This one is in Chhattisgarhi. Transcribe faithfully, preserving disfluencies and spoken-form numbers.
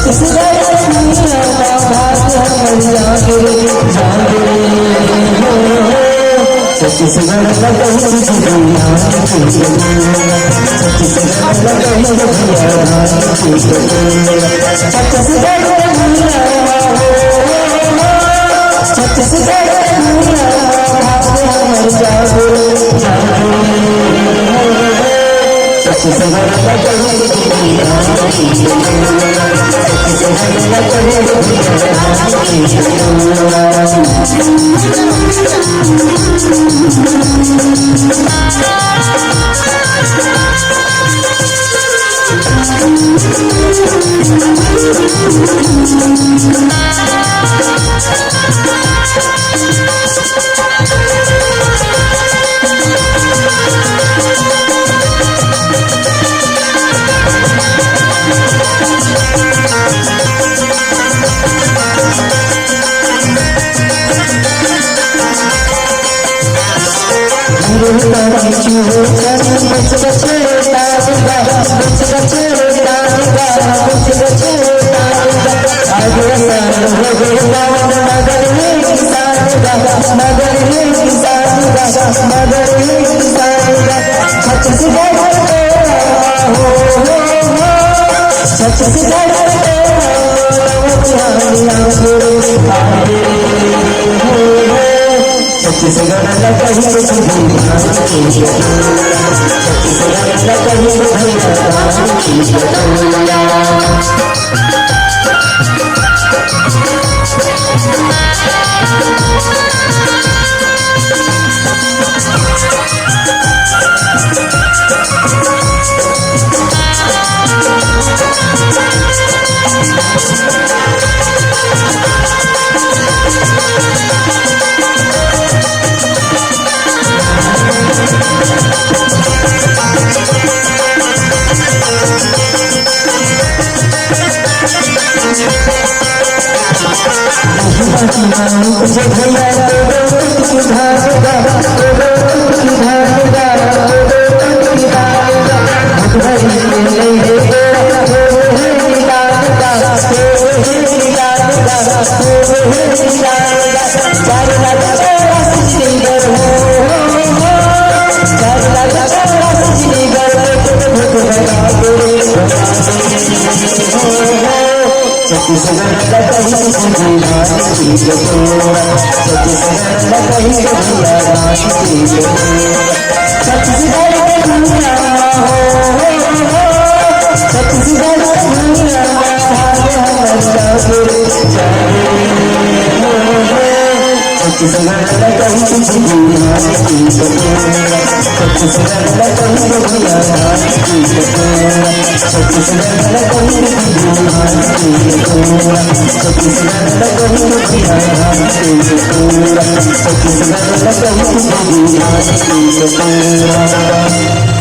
छत्तीसगढ़ के भुइयां मा भाग हमर जागे रे, जागे रे हो। छत्तीसगढ़ ला कहीं भी दुनिया में छत्तीसगढ़ ला कहीं भी दुनिया में छत्तीसगढ़ के भुइयां मा हो। छत्तीसगढ़ के भुइयां मा भाग हमर जागे रे, जागे रे हो। छत्तीसगढ़ के हो, हो, हो, छत्तीसगढ़ के हो, छत्तीसगढ़ के हो। छत्तीसगढ़ ला कहीं भी दुनिया में छत्तीसगढ़ ला कहीं भी दुनिया में छत्तीसगढ़ का कहीं भी दुनिया में छत्तीसगढ़, छत्तीसगढ़ का कहीं भी दुनिया में छत्तीसगढ़। छत्तीसगढ़ के भुइयां हो, हो, हो, हो, छत्तीसगढ़ के भुइयां हो, भाग हमर जागे रे, जागे रे, हो, हो। छत्तीसगढ़ ला कहीं भी दुनिया में छत्तीसगढ़ ला कहीं भी दुनिया में छत्तीसगढ़ ला कहीं भी दुनिया में छत्तीसगढ़ ला कहीं भी दुनिया में छत्तीसगढ़ ला कहीं भी दुनिया में